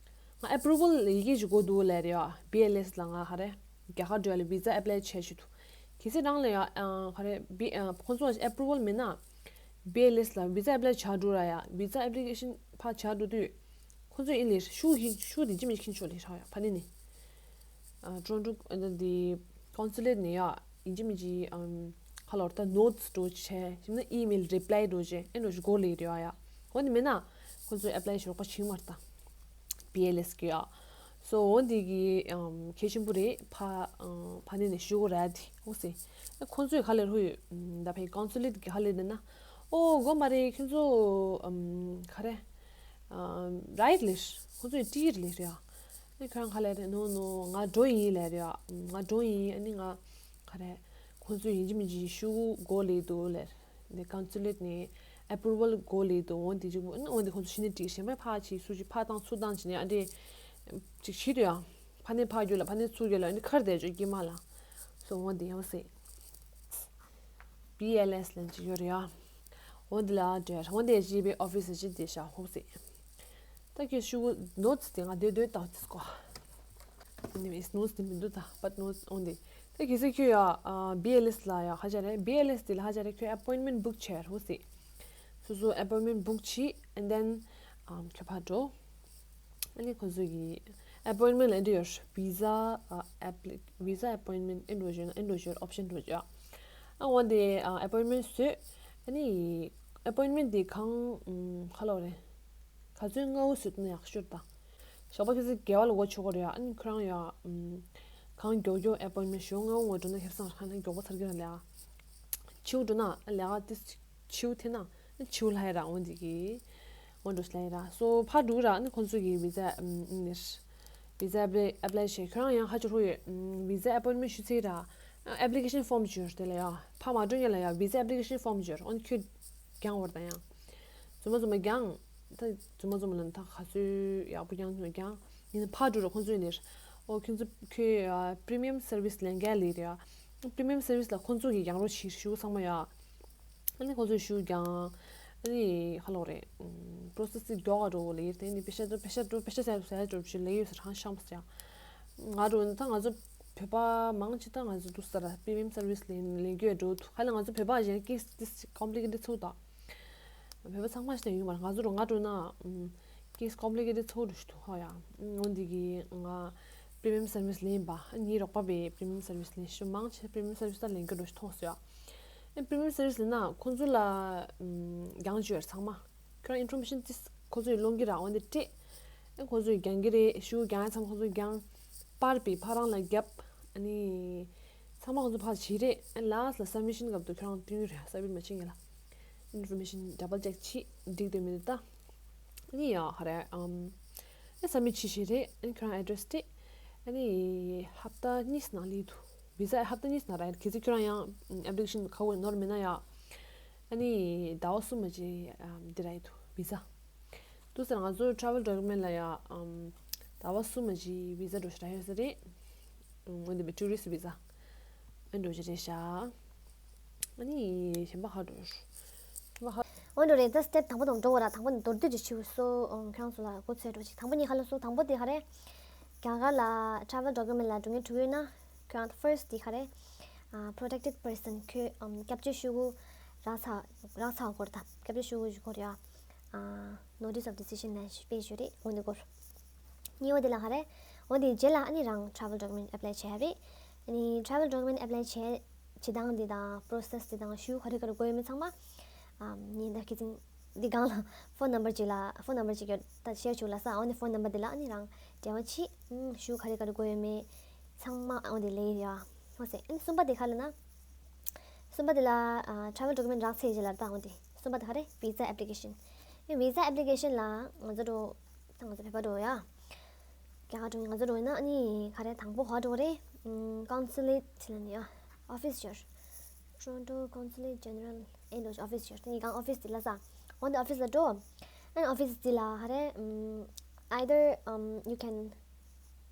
ང་ཨེ་པུ་རུ་ཝལ་ཡི་གེ་ཞིག་དགོས་འདུག་ལབ་རེད་ཨ། བི་ཨེལ་ཨེ་སི་ལ་ང་ག་རེ། རྒྱ་གར་འགྲོ་ཡ་ལ་བི་ཛ་ཨེ་པ་ལའི་བྱས་བྱས་འདུག་གལ་སྲིད་རང་ལ་ཡ་ཨ་ག་རེ་བི་ཨ་ཁོང་ཚོ་ཨེ་པུ་རུ་ཝལ་མེད་ན། བི་ཨེལ་ཨེ་སི་ལ་བི་ཛ་ཨེ་པ་ལའི་བྱ་འགྲོ་ར་ཡ། བི་ཛ་ཨེ་པ་ལི་ཀེ་ཤན་ཕར་བྱ་འགྲོ་དུས། ཁོང་ཚོས་ཨིན་ལིཤ་ཤུགས་ཡིན་ཤུགས་དེ་ཅི་མི་ཁྱིན་ཆོག་ལེ་ཧྲ་ཡ་ཕ་ནི་ནི། ཨ་ཊོ་རོན་ཊོ་འདི་ཀོན་སུ་ལེ་ཊི་ནས་ཡ་ཡིན་གཅིག་མིན་གཅིག་ཨམ་ཁ་ལོར་ད་ནོ་ཊི་སི་འགྲོ་བྱས་ཡིན་ན་ཨི་མེལ་རི་པ་ལའི་འགྲོ་བྱས་ཨེ་འགྲོ་ཞིག་གོ་ལེ་རེ་བ་ཡ། འོ་ནི་མེད་ན་ཁོང་ཚོས་ཨེ་པ་ལའི་ཞིག་རོགས་པ་བྱིན་མ་ལྟ། བི་ཨེལ་ཨེ་སི་གི་ཡ། སོ་འོ་འདི་གི་ཨམ་གལ་ཆེན་པོ་རེད། ཕ་ཨམ་ཕ་ནི་ནས་ཞུ་གོ་ར་དེ་འོ་སེ། ཁོང་ཚོས་ག་ལེར་ཧུ་ཡོད་ད་ཕའི་ཀོན་སུ་ལེ་ཊི་གི་ག་ལེར་ནི་ན། ཨོ་གོ་མ་རེད། ཁྱོད་ཚོ་ཨམ་ག་རེ། རའིཊ་ལེ་ཤི། ཁོ་ཚོས་ཊི་ཡིར་ལེ་རེད་ཨ། ཨ་ཁྱོད་རང་ག་ལེ་རེད། ནོ་ནོ་ང་འགྲོ་ཡིན་ལེ་རེད་ཨ། ང་འགྲོ་ཡིན། ཨ་ནི་ང་ག་རེ། ཁོ་ཚོས་ཡིན་གཅིག་མིན་གཅིག་ཤུ་གུ་གོ་ལེ་འདུག་ལེ། ནི་ཀོན་སུ་ལེ་ཊི་ནས་ཨེ་པུ་རུ་ཝལ་གོ་ལེ་འདུག་འོན་ཏེ་གཅིག་པོ་ཨ་ནི་འོན་ཏེ་ཁོ་ཚོ་ཤི་ནི་ཊི་ཡིར་ཞེ་མ་ཕ་ཆི་སུ་ཅི་ཕ་བཏང་ཚུར་བཏང་བྱས་ནས་ཨ་འདྲེ་གཅིག་བྱེད་དུ་ཡ། ཕ་ནས་ཕ་རྒྱུ་ལ་ཕ་ནས་ཚུར་རྒྱུ་ལ་ཨ་ནི་ཁར་བསྡད་ཅོ་སྐྱེས་མ་ལ། སོ་འོན་ཏེ་ཡང་སེ། བི་ཨེལ་ཨེ་སི་ལན་ཅིག་ཡོད་རེད་ཡ། འོ་འདི་ལ་འདྲེ་འོ་འདི་ཅི་བའི་ཨོ་ཕི་སི་ཅི་དེ་ཤ་ཧོ་སི། ད་ཁྱོད་ཤུ་གུ་ནོ་ཊི་སི་དེ་ང་དེ་དོད་ཏག་ཏིས་གོ། Anyways ནོ་ཊི་སི་དེ་མི་འདུག་ད་པཊ་ནོ་ཊི་སི་འོ་འདི། ད་གལ་སྲིད་ཁྱོད་ཡ་བི་ཨེལ་ཨེ་སི་ལ་ཡ་ཧ་ཅང་རེད། བི་ཨེལ་ཨེ་སི་དེ་ལ་ཧ་ཅང་རེད། ཁྱོད་ཨེ་པོའིན་མེན་བུག་བྱས་ཧོ་སི། སོ་སོ་ཨེ་པོའིན་མེན་བུག་བྱས། And then ཁྱོད་ཕར་འགྲོ། ཨ་ནི་ཁོ་ཚོ་གི་ཨེ་པོའིན་མེན་ལ་འདི་ཡོད། བི་ཛ་ཨ་ཨེ་པི་ལི་བི་ཛ་ཨེ་པོའིན་མེན་ཨེ་འགྲོ་བཞིན་ཨེ་འགྲོ་བཞིན་ཨོབ་ཤན་འགྲོ་བཞིན། ཨ་འོན་ཏེ་ཨེ་པོའིན་མེན་བཟོས། ཨ་ནི་ཨེ་པོའིན་མེན་དེ་གང་ཁ་ལོ་རེད། ག་ཚོད་སྔ་བོ་བཟོས་ན་ཡག་ཤོས་དང་། ཞོགས་པ་ཁ་སང་དགེ་བ་ལ་འགོ་ཆོག་གི་རེད། ཨ་ནི་ཁོ་རང་ཡ་ གང་མགྱོགས་མགྱོགས་appointment་ཞུ། སྔ་བོ་ངོ་འགྲོ་ན་ཁེ་བཟང་ཧ་ན་མགྱོགས་པོ་ཚར་གི་ར་ལས། ཕྱིའུ་འགྲོ་ན་ལས་ཀ་དེ་ཕྱིའུ་ཐེ་ན་ཕྱིའུ་ལྷ་ཡ་ར་འོན་འདི་གི་འོན་འགྲོ་ལྷ་ཡ་ར་སོ་ཕ་འགྲོ་ར་ནི་ཁོང་ཚོ་གི་visa་ནི་visa་apply་apply་བྱེད་ཁྱོད་རང་ཡང་ཧ་ཅོ་ཧོ་ཡོད། visa appointment་ཞུ་ཚེ་ར་application form་ཞུ་དེ་ལ་ཡ་ཕ་མ་འགྲོ་ཉེ་ལ་ཡ་visa application form་ཞུ་འོན་ཁྱོད་རྒྱང་བར་དང་ཡང་རྫུན་མ་རྫུན་མ་རྒྱང་། ད་རྫུན་མ་རྫུན་མ་ལ་ད་ག་ཚོད་ཡག་པོ་རྒྱང་ཐུབ་རྒྱང་། ཡིན་ན་ཕར་འགྲོ་ར་ཁོང་ཚོས་ནི། ཨོ་ཁྱོད་ཚོ་ཁྱོད་premium service་ལེན་ག་ལེ་རེད་ཡ། premium service་ལ་ཁོང་ཚོ་གི་རྒྱང་རོ་ཆེ་ཤོས་ཚང་མ་ཡ། ཨ་ནི་ཁོང་ཚོས་ཞུ་རྒྱང་། ཨ་ནི་ཧ་ལོ་རེད། process་ཏི་མགྱོགས་ག་འགྲོ་ལེ་ཡིན་དེ་ནི་པེ་ཤ་ཏོ་པེ་ཤ་ཏོ་པེ་ཤ་ཟ་ཟ་འགྲོ་ཞུ་ལེ་ཡོད་ས་རང་ཤམ་ས་ཡ། ང་འགྲོ་ནི་ད་ང་ཚོ་བོད་པ་མང་ཆེ་ད་ང་ཚོ་འདུག་ས་ར་premium service་ལེན་ལེན་རྒྱུ་ཡ་འགྲོ་ཐུ་ཧ་ལ་ང་ཚོ་བོད་པ་གཞན་case་ཏི་complicated་ཚུགས་ད། བོད་པ་ཚང་མ་ཞིག་ཡོད་མ་རེད། ང་ཚོ་རུ་ང་འགྲོ་ན་case complicated་ཚོགས་འདུ་ཞིག་ཐུག་ཧ་ཡ། འོན་འདི་གི་ང་premium service་ལེན་པ་ངའི་རོགས་པ་བས་premium service་ལེན་ཞུ་མང་ཆེ་premium service་ད་ལེན་གི་འགྲོ་ཞིག་ཐོག་སོ་ཡ། premium service་ལེན་ན་ཁོང་ཚོ་ལ་རྒྱང་བཅོས་ཚང་མ་ཁྱོད་རང་information་ཏིས་ཁོང་ཚོ་ཡི་སློང་གི་ར་འོན་འདི་སྤྲད། ཁོང་ཚོ་ཡི་རྒྱང་གི་རེད་ཞུ་རྒྱང་ཚང་མ་ཁོང་ཚོ་རྒྱང་པར་པའི་ཕ་རང་ལ་རྒྱབ་ཨ་ནི། ཚང་མ་ཁོང་ཚོ་ཕར་བྱེད་རེད། ཨ་last་ལ་submission་སྐབས་དུ་ཁྱོད་རང་བསྟུན་རེད་submit་མ་བྱེད་ངེས་ལ། information་double check་བྱེད་འགྲིག་དོན་མི་འདུག་ད། ཨ་ནི་ཡ་ཧ་རེ་ཨམ། ཨ་submit་བྱེད་ཤེས་རེད། ཨ་ནི་ཁྱོད་རང་address་སྤྲད། ཨ་ནི་ཧབ་ཏ་གཉིས་ནང་ལི་དུ་visa་ཧབ་ཏ་གཉིས་ནང་ར་གལ་སྲིད་ཁྱོད་རང་ཡང་application་ཁ་བོ་ནོར་མེད་ན་ཡ། ཨ་ནི་ཟླ་བ་གསུམ་མ་རྗེས་འདི་ར་ཡི་དུ་visa། དུ་སེར་ང་ཚོ་travel document་ལ་ཡ་ཨམ་ཟླ་བ་གསུམ་མ་རྗེས་visa་འགྲོ་ཞིག་ར་ཡོད་ས་རེད། འོན་ཏེ་tourist visa་ཨ་འགྲོ་ཞིག་རེད་ཤག་ཨ་ནི་གཞན་པ་ཧ་འགྲོ་ཧ་འགྲོ་རེད། ད་step་དང་པོ་དང་འགྲོ་བ་ར་དང་པོ་ནི་མདོར་བསྡུས་ཀྱི་ཆེ་བ་སོ་ཁྱོད་རང་ཚོ་ལ་གོ་ཚོད་འགྲོ་ཅིག་དང་པོ་གཉིས་ཧ་ལ་སོ་དང་པོ་དེ་ཧ་རེད། རྒྱ་གར་ལ་travel document་ལ་འགྲོ་ངེས་འགྲོ་ཡོད་ན། ཁྱོད་first་དེ་ག་རེ། ཨ་protected person་ཁྱོད་ཨམ་སྐྱབས་བཅོལ་ཞུ་གུ་རག་ཚ་རག་ཚ་སྐོར་དང་སྐྱབས་བཅོལ་ཞུ་གུ་ཞུ་སྐོར་ཡ། ཨ་notice of decision་ལ་དཔེ་ཞུ་རེད་འོ་འདི་སྐོར། གཉིས་པ་དེ་ལ་ག་རེ། འོ་འདི་རྗེས་ལ་ཨ་ནི་རང་travel document་apply་བྱས་རེད། ཨ་ནི་travel document་apply་བྱས་བྱེད་སྟངས་འདི་དང་process་འདི་དང་ཞུ་ག་རེ་ག་རེ་དགོས་ཡོད་མེད་ཚང་མ། ཨམ་ཉིན་ད་ཁི་ཙིང་འདི་སྒང་ལ་phone number་ཅིག་ལ་phone number་ཅིག་ཡོད་ད་share་བྱུག་ལ་ས་འོ་ནི་phone number་འདི་ལ་ཨ་ནི་རང་འབྲེལ་བ་བྱེད། ཨུམ་ཞུ་ག་རེ་ག་རེ་དགོས་ཡོད་མེད་ཚང་མ་འོ་འདི་ལས་ཡ་ཧོ་སེ། ཨ་ནི་གསུམ་པ་དེ་ག་ལ་ན། གསུམ་པ་དེ་ལ་ཨ་travel document་རག་ཚེ་རྗེས་ལ་ད་འོ་འདི་གསུམ་པ་དེ་ག་རེ་visa application། ཨ་visa application་ལ་ང་ཚོ་འགྲོ་ད་ང་ཚོ་བོད་པ་འགྲོ་ཡ། རྒྱ་གར་འགྲོ་ང་ཚོ་འགྲོ་ཡིན་ན་ཨ་ནི་ག་རེ་དང་པོ་ཧོ་འགྲོ་རེད། ཨུམ་consulate་ལ་ནི་ཡ་office་ཞོར། Toronto Consulate General་ཨེ་འགྲོ་office་ཞོར་དེ་ནི་གང་office་དེ་ལ་ས་འོ་འདི་office་ལ་འགྲོ། ཨ་ནི་office་དེ་ལ་ག་རེ་ཨུམ་either um you can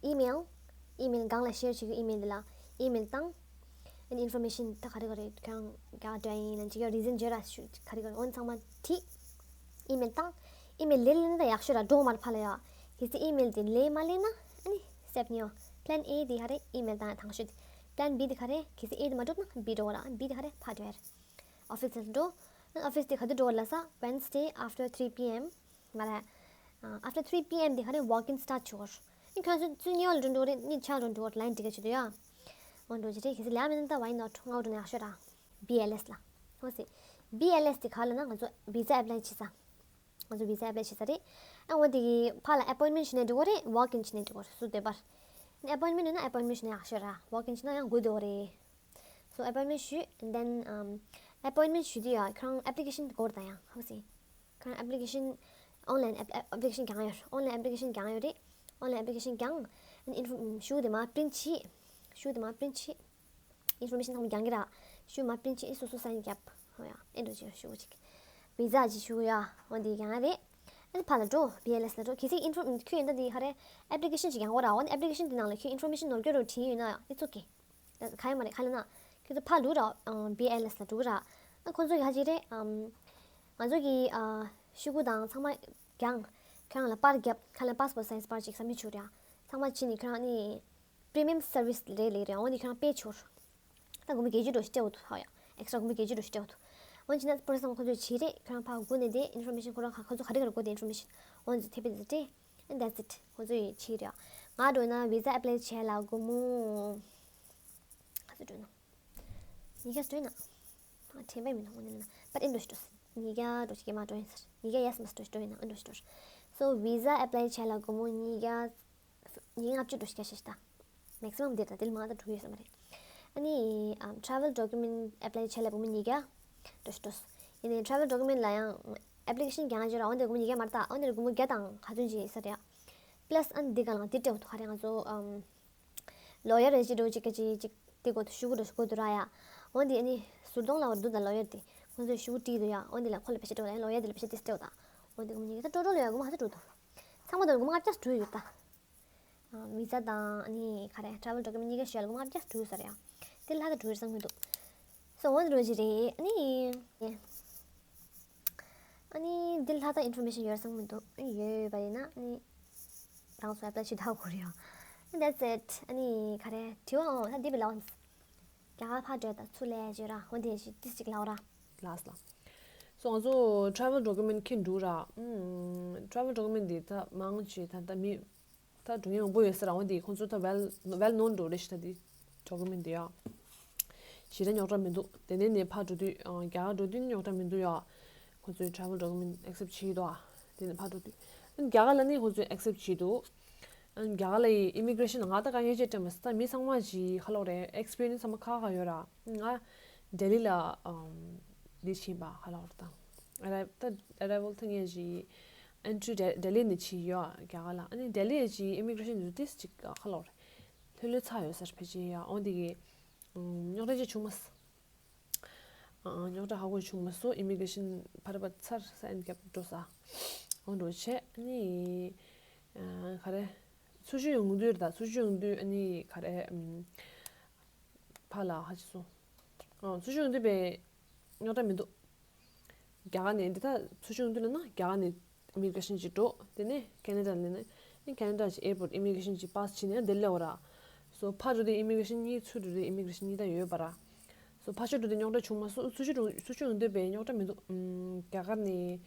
email email་གང་ལ་share་བྱེད་ཀྱི་email་དེ་ལ་email་བཏང་། ཨ་ནི་information་ད་ག་རེ་ག་རེ་ཁྱོད་རང་རྒྱ་གར་འགྲོ་ཡིན་ན་ཅིག་ཡ་reason་བརྗོད་ར་ཞུ་ག་རེ་ག་རེ་འོན་ཚང་མ་བྲིས། email་བཏང་། email་ལེ་ལེ་ན་ད་ཡག་ཤོས་ར་འགྲོ་མར་ཕ་ལ་ཡ། གལ་སྲིད་email་དེ་ལེ་མ་ལེ་ན་ཨ་ནི་step་གཉིས་པ་plan A་དེ་ག་རེ་email་བཏང་ཡ་དང་ཤོས་དེ། plan B་དེ་ག་རེ་གལ་སྲིད་A་དེ་མ་འགྲུབ་ན་B་འགྲོ་ར་B་དེ་ག་རེ་ཕ་འགྲོ་ཡ་རེད། office་ལ་འགྲོ། ཨ་office་དེ་ག་དུས་འགྲོ་བ་ལ་ས་Wednesday after three P M་ང་ལ། ཨ་after three P M་དེ་ག་རེ་walk in start་བྱུང་བར། ཨ་ཁྱོད་ཚོ་ཚུན་ཉེ་བ་ལ་འགྲོ་འགྲོ་རེད་ནི་ཆ་འགྲོ་འགྲོ་བར་line་འགྲིག་ག་བྱེད་དུ་ཡ། འོ་འགྲོ་ཅི་རེད་གལ་སྲིད་ལས་མེད་ན་ད་why not་ང་འགྲོ་ན་ཡག་ཤོས་ར། B L S་ལ། ཧོ་སི། B L S་དེ་ག་ལ་ན་ང་ཚོ་visa apply་བྱེད་ས། ང་ཚོ་visa apply་བྱེད་ས་རེད། ཨ་འོ་དེ་གི་ཕ་ལ་appointment་བྱེད་ནས་འགྲོ་གི་རེད་walk in་བྱེད་ནས་འགྲོ་གི་རེད་སུ་བསྡད་པར། ཨ་appointment་ཡོད་ན་appointment་བྱེད་ན་ཡག་ཤོས་ར་walk in་བྱེད་ན་ཡང་དགོས་འདུག་རེད། So appointment་ཞུས་and then um appointment་ཞུས་དུས་ཡ་ཁྱོད་རང་application་འགོར་དང་ཡང་ཧོ་སི། ཁྱོད་རང་application online app- application་རྒྱག་ཡོད་རེད། online application་རྒྱག་ཡོད་རེད། online application་རྒྱག་and info- ཞུ་དེ་མ་print་བྱེད། ཞུ་དེ་མ་print་བྱེད། information་ཚང་མ་རྒྱག་གི་ར། ཞུ་མ་print་བྱེད་སོ་སོ་sign་རྒྱབ། ཧོ་ཡ་ཨེ་འགྲོ་བྱེད་ཞུ་ཅིག visa་ཅིག་ཞུ་ཡ་འོ་འདི་རྒྱག་རེད། ཨ་ནི་ཕ་ལ་འགྲོ་B L S་ལ་འགྲོ་གལ་སྲིད་info- ཁྱོད་ཡིན་ད་འདི་ཧ་རེ་application་ཅིག་རྒྱག་དགོས་ར་འོ་ནི་application་དེ་ནང་ལ་ཁྱོད་information་ནོར་སྐྱོ་རུ་བྲིས་ཡོད་ན་ཡ་it's okay། ག་ཡོད་མ་རེད་ག་ལ་ན། ཁྱོད་ཚོ་ཕར་འགྲོ་ར། B L S་ལ་འགྲོ་གི་ར། ཨ་ཁོང་ཚོ་གི་ཧ་ཅིག་རེད། ང་ཚོ་གི་ཤོག་གུ་དང་ཚང་མ་རྒྱང་། ཁྱོད་རང་ལ་པར་རྒྱབ་ཁ་ལ་passport size་པར་ཅིག་submit་བྱུག་ར། ཚང་མ་ཕྱིན་ནས་ཁྱོད་རང་ནི་premium service་རེད་ལེགས་རེད་འོ་ནི་ཁྱོད་རང་པེ་བྱུག་ར། ད་དགོན་པ་བརྒྱད་ཅུ་འགྲོ་ཞིག་སྤྲད་འོ་ཐུ་ཧ་ཡ། extra་དགོན་པ་བརྒྱད་ཅུ་འགྲོ་ཞིག་སྤྲད་འོ་ཐུ། འོ་ནི་ཕྱིན་ན་པོ་ར་སང་ཁོང་ཚོས་བྱེད་རེད་ཁྱོད་རང་ཕར་སྒུག་ནས་དེ་information་ཁོ་རང་ཁ་ཁོ་ཚོ་ག་རེ་ག་རེ་དགོས་དེ་information་འོ་ནི་ཚོ་དེ་པེ་དེ་སྤྲད། And that's it། ཁོ་ཚོ་ཡི་ཕྱིར་ཡ། ང་འགྲོ་ན་visa apply་བྱས་ལ་སྒོར་མོ། ག་ཚོད་འགྲོ་ན། ཉིས་བརྒྱ་འགྲོ་ན། དྲན་པ་མི་འདུག་ངོ་ནས་ན། but ཨེ་འགྲོ་ཞིག་འགྲོ། ཉིས་བརྒྱ་འགྲོ་ཞིག་གི་མ་འགྲོ་ཡིན་ཟེར། ཉིས་བརྒྱ་yes must་འགྲོ་ཞིག་འགྲོ་ཡིན་ན་ཨེ་འགྲོ་ཞིག་འགྲོ། So visa apply་བྱས་ལ་སྒོར་མོ་ཉིས་བརྒྱ། ཉིས་ལྔ་བཅུ་འགྲོ་ཞིག་བྱས་ཤིག་ད། maximum འདིར་ད་དེ་ལས་མང་ད་འགྲོ་གི་ཡོད་ས་མ་རེད། ཨ་ནི་ཨམ་travel document apply བྱས་ལ་སྒོར་མོ་ཉིས་བརྒྱ་འགྲོ་ཞིག་འགྲོ། ཡིན་ནའི་travel document ལ་ཡང་application རྒྱག་ཡ་བྱེད་ར་འོན་ཏེ་སྒོར་མོ་ཉིས་བརྒྱ་མ་རེད་ད། འོན་ཏེ་སྒོར་མོ་བརྒྱ་དང་ག་ཚོད་ཅིག་ཡིན་ས་རེད་ཡ། plus ཨ་ནི་འདི་ག་ལ་འདི་སྤྲད་འོ་ཐུག་ག་རེད། ང་ཚོ་ཨམ་lawyer རེ་ཅིག་འགྲོ་ཅིག་ག་ཅིག་ཅིག་དེ་གོ་ཐུག་ཞུ་གུ་འགྲོ་ཞུ་གོ་ཐུག་ར་ཡ། འོན་ཏེ་ཨ་ནི་ཟུར་གདོང་ལ་བར་འདུག་ད་lawyer དེ་ཁོང་ཚོས་ཞུ་གུ་བྲིས་འདུག་ཡ། འོན་ཏེ་ལ་ཁོ་ལ་པེ་ཤ་སྤྲད་འོ་ལ་ཡ་lawyer དེ་ལ་པེ་ཤ་དེ་སྤྲད་འོ་ད། འོན་ཏེ་སྒོར་མོ་ཉིས་བརྒྱ་ད་ཊོ་ཊལ་ཡ་སྒོར་མོ་ག་ཚོད་འགྲོ་འདུག་ཚང་མ་དང་སྒོར་མོ་ལྔ་བརྒྱ་འགྲོ་ཡོད་ད། ཨ། མི་ཚ་དང་ཨ་ནི་ག་རེ་travel document གཉིས་ཀ་ཞུ་ཡ་ལ་སྒོར་མོ་ལྔ་བརྒྱ་འགྲོ་ས་རེད་ཡ། དེ་ལྷག་ད་འགྲོ་ཡོད་བསམ་གྱི་འདུག་སོ་འོ་འདི་རོ་ཅི་རེད། ཨ་ནི་ཨ་ནི་འདི་ལྷག་ད་ཨིན་ཕོར་མེ་ཤན་ཡོད་བསམ་གྱི་འདུག་ཨ་ནི་ཡོད་ཡོད་པ་ཡིན་ན་ཨ་ནི་རང་ཚོ་ཨེ་པ་ལའི་བྱེད་ཐུབ་དགོས་རེད་ཡ། ཨ་ནི་that's it. ཨ་ནི་ག་རེ་དྲི་བ་འོང་ད་འདི་བི་ལའོ་རྒྱ་གར་ཕར་འགྲོ་ད་ཚུར་ལས་བརྗོད་ར་འོ་དེ་ཞིག་ཏིས་ཅིག་ལའོ་ར། ལགས་ལ། སོ་ང་ཚོ་travel document འཁྱེར་འགྲོ་ར། ཨུམ། travel document འདི་ད་མང་ཆེ་ད་ད་མི་ད་འགྲོ་མཁན་མང་པོ་ཡོད་ས་ར། འོ་འདི་ཁོང་ཚོ་ད་well well known འགྲོ་རེད་ཤི། ད་འདི་document འདི་ཡ་ཞེ་དྲག་རྙོག་དྲ་མི་འདུག་དེ་ནས་ནས་ཕར་འགྲོ་དུས་ཨ་རྒྱ་གར་འགྲོ་དུས་རྙོག་དྲ་མི་འདུག་ཡ། ཁོང་ཚོའི་travel document accept བྱེད་ཀྱི་འདུག་ཨ། དེ་ནས་ཕར་འགྲོ་དུས་ཨ་རྒྱ་གར་ལ་ནི་ཁོང་ཚོས་accept བྱེད་འདུག་ཨ་རྒྱ་གར་ལ་ཡི་immigration ང་ད་དཀའ་ངལ་ཅིག་འཕྲད་མ་སོང་། ད་མི་ཚང་མ་ཞིག་ཧ་ལོ་རེད། experience ཚང་མ་ཁག་ཁག་ཡོད་ར། ང་ལྡི་ལི་ལ་ཨམ་འདི་ཕྱིན་པ་ཧ་ལོ་ར། ད་arrive ད་arrival ཐུག་ངེས་ཞིག entry ལྡི་ལི་ནས་ཕྱིན་ཡོད་རྒྱ་གར་ལ། ཨ་ནི་ལྡི་ལི་ཞིག་immigration འདུག་ཏིས་ཅིག་ཧ་ལོ་རེད། ལྷོད་ལྷོད་ཚ་ཡོད་སར་ཕེབས་ཀྱི་ཡོད། འོ་འདི་གི་རྙོག་དྲ་ཅིག་བྱུང་མ་སོང་། ཨ། རྙོག་དྲ་ཧ་གོ་བྱུང་མ་སོང་། immigration ཕར་པ་ཚར་ས་ཨན་རྒྱབ་འགྲོ་ས། འོ་འགྲོ་བྱས་ཨ་ནི་ཨ་ག་རེ་ཚུར་ཤོག་ཡོང་དུས་རེད་ད། ཚུར་ཤོག་ཡོང་དུས་ཨ་ནི་ག་རེ་ཨམ་ཕར་ལ་ཧ་ཅི་སོང་། ཨ་ཚུར་ཤོག་ཡོང་དུས་པའི་རྙོག་དྲ་མི་འདུག་རྒྱ་གར་ནས་འདི་ད་ཚུར་ཤོག་ཡོང་དུས་ལ་ན་རྒྱ་གར་ནས་immigration ཅིག་འགྲོ། དེ་ནས་Canada ལ་ནས་ནི་Canada གི་airport immigration ཅིག་pass བྱས་ནས་འདིར་སླེབས་པ་ར། སོ་ཕར་འགྲོ་དུས་immigration གཉིས། ཚུར་འགྲོ་དུས་immigration གཉིས་ད་ཡོད་པ་ར། སོ་ཕར་ཕྱོགས་འགྲོ་དུས་རྙོག་དྲ་བྱུང་མ་སོང་། ཚུར་ཕྱོགས་འགྲོ་ཚུར་ཕྱོགས་ཡོང་དུས་པའི་རྙོག་དྲ་མི་འདུག་ཨམ་རྒྱ་གར་ནས་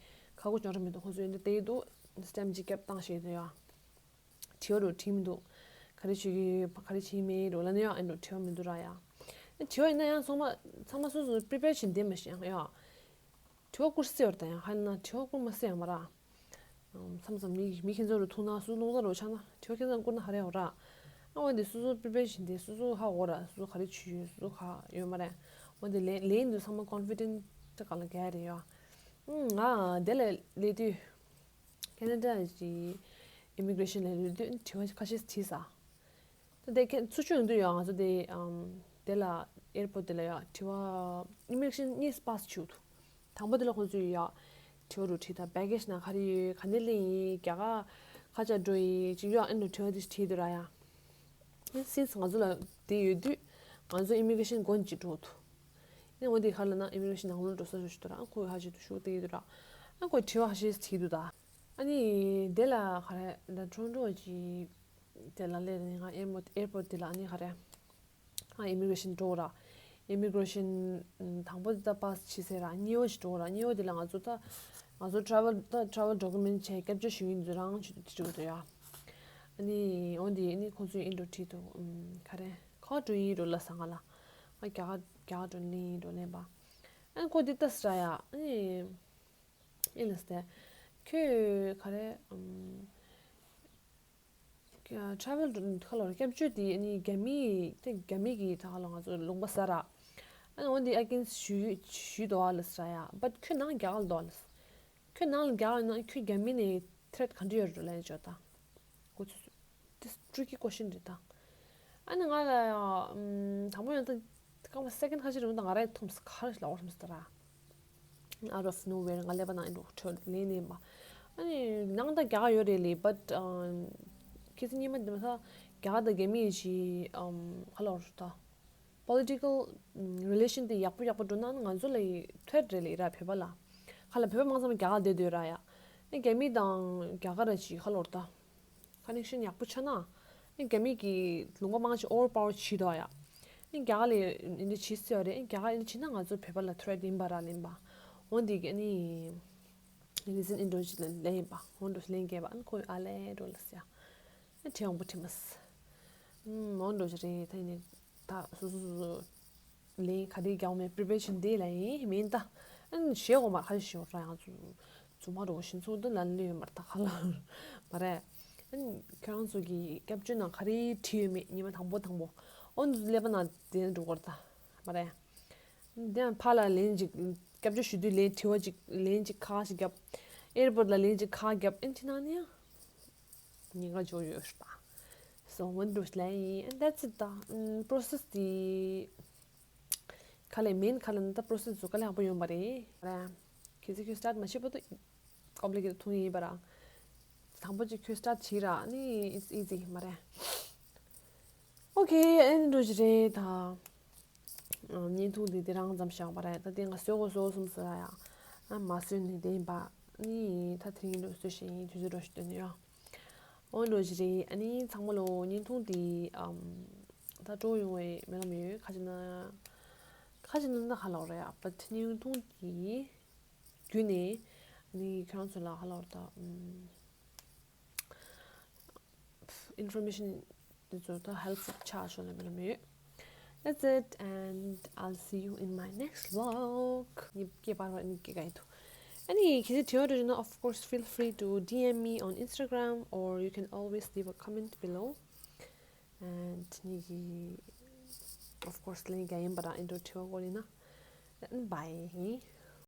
ཁ་ཁོ་རྙོག་དྲ་མི་འདུག་ཁོང་ཚོ་ཡོད་འདི་དེ་འདུག stamp ཅིག་བརྒྱབ་བཏང་ཞེས་འདུག་ཡ། དྲི་བ་རུ་དྲིས་མི་འདུག་ག་རེ་བྱེད་ཀྱི་ཡོད། ག་རེ་བྱེད་ཀྱི་མེད་རོ་ལ་ནི་ཡང་ཨེ་འགྲོ་དྲི་བ་མི་འདུག་ར་ཡ། ཨེ་དྲི་བ་ཡིན་ན་ཡང་ཚང་མ་ཚང་མ་སོ་སོ་prepare བྱེད་འདི་མ་ཤེས་ཡང་ཡ། དྲི་བ་བསྐུར་སྲིད་བར་དང་ཡང་ཧ་ན་དྲི་བ་བསྐུར་མ་སྲིད་ཡང་མ་ར། མཚམས་མཚམས་མི་མི་ཁྱེད་ཚོ་རུ་ཐུག་ན་སུ་ལུང་ས་རུ་ཆགས་ན་དྲི་བ་ཁྱེད་ཚོ་བསྐུར་ན་ཧ་རེ་ཡོད་ར། ཨ་འོན་ཏེ་སོ་སོ་prepare བྱེད་འདི་སོ་སོ་ཧ་འོ་ར། སོ་སོ་ག་རེ་བྱུས་ཡོད་སོ་སོ་ག་ཡོད་མ་རེད། འོན་ཏེ་ལན་ལན་དུ་ཚང་མ་confident ག་ལ་ག་རེ་ཡོད། ང་དེ་ལ་ལས་དུས། Canada གི་immigration ལ་ལུས་དུས་དྲི་བ་ཁ་ཤས་དྲིས་ས། ད་དེ་ཁྱེད་ཚུར་ཕྱོགས་ཡོང་དུས་ཡང་ང་ཚོ་དེ་ཨམ་དེ་ལ་airport དེ་ལ་ཡང་དྲི་བ་immigration གཉིས་pass བྱུང་འདུག་དང་པོ་དེ་ལ་ཁོང་ཚོས་ཡང་དྲི་བ་རུ་དྲིས་ད་baggage ནང་ག་རེ་ཡོད། ག་ནས་སླེབས་ཡིན། རྒྱ་གར་ག་ཅག་འགྲོ་ཡིན་ཅིག་ཡང་ཨེ་འགྲོ་དྲི་བ་དེ་དྲིས་འདུག་ར་ཡ། since ང་ཚོ་ལ་དེ་ཡོད་དུས་ང་ཚོ་immigration སྒོ་ནས་ཅིག་འགྲོ་འདུག་ཨ་ནི་འོ་དེ་ག་ལ་ན་immigration ནང་ལོགས་འགྲོ་ས་ཞུ་ཞུ་དུ་ར། ཨ་ཁོས་ཧ་ཅི་དུ་ཞུ་དེ་ཡོད་དུ་ར། ཨ་ཁོས་དྲི་བ་ཧ་ཤེས་དྲིས་དུ་ད། ཨ་ནི་དེ་ལ་ག་རེ་ད་Toronto གི་དེ་ལ་སླེབས་ནས་ང་airport airport དེ་ལ་ཨ་ནི་ག་རེ་ཨ་immigration འགྲོ་ར། immigration དང་པོ་དེ་ད་pass བྱེད་ཟེར་ར། གཉིས་པ་ཞིག་འགྲོ་ར། གཉིས་པ་དེ་ལ་ང་ཚོ་ད་ང་ཚོ་travel ད་travel document བྱས་སྐྱབས་བཅོལ་ཞུ་ཡིན་ཚུལ་རང་ཞུ་དུ་དྲི་དུ་ཡ། ཨ་ནི་འོ་འདི་ཨ་ནི་ཁོང་ཚོས་ཨིན་འགྲོ་དྲིས་འདུག་ཨམ་ག་རེ་ག་པར་འགྲོ་ཡིན་འགྲོ་ལབ་ས། ང་ལ་ང་རྒྱ་གར་རྒྱ་གར་འགྲོ་ལེན་ཡིན་འགྲོ་ལེན་པ། ཨ་ཁོ་འདི་ལྟ་ས་ཡ། ཨ་ནི་ཨེ་ལབ་སྟེ་ཁྱོད་ག་རེ་ཨམ་travel ཁ་ལོ་སྐྱབས་བཅོལ་འདི་ཨ་ནི་རྒྱ་མི་དེ་རྒྱ་མི་གི་ད་ཁ་ལོ་ང་ཚོ་ལུང་པ་ཟ་ར། ཨ་ནི་འོ་འདི་against ཞུ་ཞུ་འདུག་ཨ་ལབ་ས་ཡ། but ཁྱོད་ནང་རྒྱ་གར་ལ་འདུག་ཨ་ལབ། ཁྱོད་ནང་ལ་རྒྱ་གར་ཡིན་ན་ཁྱོད་རྒྱ་མི་ནས་threat ག་འདྲ་ཡོད་རེད་ལབ་ཡ་ཅོ་ད། ཁོ་ཚོ་this tricky question རེད་ད། ཨ་ནི་ང་ལ་ཡང་དང་པོ་ཡང་ད་སྐར་མ་second ཁ་ཤས་རིང་ད་ང་རང་ཐོམ་སི་ཁ་རེ་ལ་འོར་ཐོམ་སི་ད་ར། out of nowhere ང་ལས་པ་ནང་ཨིན་འགྲོ་ཁྲོད་ལེན་ནས་མ། ཨ་ནི་ནང་ད་རྒྱ་གར་ཡོད་རེད་ལེ། but ཁྱེད་ཚོ་གཉིས་མ་འདི་མ་ས་རྒྱ་གར་དང་རྒྱ་མི་ཡི་ཞི་ཁ་ལོ་རུ་ད། Political relation དེ་ཡག་པོ་ཡག་པོ་འགྲོ་ན་ང་ཚོ་ལ་ཐོད་རེ་ལེ་ར་བོད་པ་ལ། ཁ་ལ་བོད་པ་མང་ཙམ་རྒྱ་གར་བསྡད་སྡོད་ར་ཡ། ཨེ་རྒྱ་མི་དང་རྒྱ་གར་ར་ཅིག་ཁ་ལོར་ད། connection ཡག་པོ་ཆགས་ན། ཨེ་རྒྱ་མི་གི་ལུང་པ་མང་ཅིག་overpower བྱེད་དོ་ཡ། ཨེ་རྒྱ་གར་ལ་འདི་འདྲ་བྱེད་སྲིད་ཡ་རེད། ཨེ་རྒྱ་གར་འདི་འདྲ་བྱེད་ན་ང་ཚོ་བོད་པ་ལ་threat ཡིན་པ་ར་ལེན་པ། འོ་འདི་གི་ཨ་ནི། reason ཨིན་འགྲོ་ཅིག་ལ་ལེན་ཡིན་པ། འོ་འགྲོ་ལེན་རྒྱས་པ་ཨ་ནི་ཁོ་ཨ་ལེ་འགྲོ་ལ་སི་ཡ། ཨེ་དྲི་ཡང་པོ་དྲི་མ་སི། ཨུམ་འོ་འགྲོ་ཅིག་རེད་ད་ཡིན་ནི། ད་སོ་སོ་སོ་སོ། ལན་ག་དེ་རྒྱག་མེད་preparation དེ་ལ་ཡིན་མིན་ད། ཨན་ཞེ་གོ་མ་ཁ་ཞེ་གོ་ར་ཡང་ཚུ་ཚུ་མ་རོ་ཤིན་ཚུ་དུ་ལ་ལུས་མར་ད་ཁ་ལ་མ་རེད། ཨ་ནི་ཁྱེད་རང་ཚོ་གི་སྐྱབས་བཅོལ་ནང་ག་རེ་བྲིས་ཡོད་མེད་ཉི་མ་དང་པོ་དང་པོ་ཨོ་འདི་ཀླད་པ་ནང་དེ་འགྲོ་གི་རེད་ད། མ་རེད། དེ་ཡང་ཕར་ལ་ལན་ཅིག་སྐྱབས་བཅོལ་ཞུ་དུས་ལན་དྲི་བ་ཅིག་ལན་ཅིག་ཁག་ཅིག་བརྒྱབ། ཨེར་པོར་ཊི་ལ་ལན་ཅིག་ཁག་བརྒྱབ། ཨེ་འདི་ནང་ནས་ཡང་ཉེན་ཁ་འཇོག་ཡོད་ཤག་ད། So འོ་འདི་འདྲ་ཞིག་ལན་ཡིན། And that's it ད། ཨམ་པོ་རོ་སེ་སི་དེ་ག་ལེ་མེན་ག་ལེ་ན་ད་པོ་རོ་སེ་སི་ཚོ་ག་ལེ་ཡག་པོ་ཡོང་པ་རེད། རེད། གལ་སྲིད་ཁྱོད་སི་ཊར་ཊི་མ་བྱས་པ་དུ་ཀོམ་པི་ལི་ཀེ་ཊེ་ཌི་མཐོང་གི་ཡིན་པ་ར། དང་པོ་ཅིག་ཁྱོད་སི་ཊར་ཊི་བྱས་ར་ནི་it's easy མ་རེད། ཨོ་ཁེ། ཨེ་འདི་འདྲ་ཞིག་རེད་ད། ཨ་བརྙན་ཐུང་འདི་དེ་རང་ཙམ་བཞག་པ་རེད། ད་དེ་ང་བཟོ་དགོས་བཟོ་གསུངས་ཟེར་ཡ། ཨ་མ་བཟོས་ནི་དེ་ཡིན་པ། ནི་ད་དེ་རིང་འདྲ་བཟོ་བཞིན་ཡིན། དུས་ཚོད་འགྲོ་ཞིག་སྟོན་ནི་ཡོད། ཨོ་འདི་འདྲ་ཞིག་རེད། ཨ་ནི་ཚང་མ་ལོ་བརྙན་ཐུང་འདི་ཨམ་ད་སྤྲོ་ཡོང་བའི་མེད་ལ་མི་ཡོད་ཁ་ཅིག་ན། ཁ་ཅིག་ན་ད་ཧ་ལོག་རེད་ཨ། བ་ད་བརྙན་ཐུང་འདི་བརྒྱུད་ནས་ཨ་ནི་ཁྱེད་རང་ཚོ་ལ་ཧ་ལོག་ད་ཨམ། Information དེ་ཚོ་ད་helpful ཆགས་ཤོག་ལ་མི་ལ་མི་ཡོད། That's it and I'll see you in my next vlog. ངས་སྐད་པར་བར་ནི་སྐད་ག་ཡི་འདུག་ཨ་ནི་གལ་སྲིད་དྲི་བ་འདྲ་ཡོད་ན of course feel free to D M me on Instagram or you can always leave a comment below. And ངས་of course ལན་རྒྱག་ཡིན་པ་ར། ཨེ་འདྲ་དྲི་བ་སྐོར་ཡིན་ན། Bye.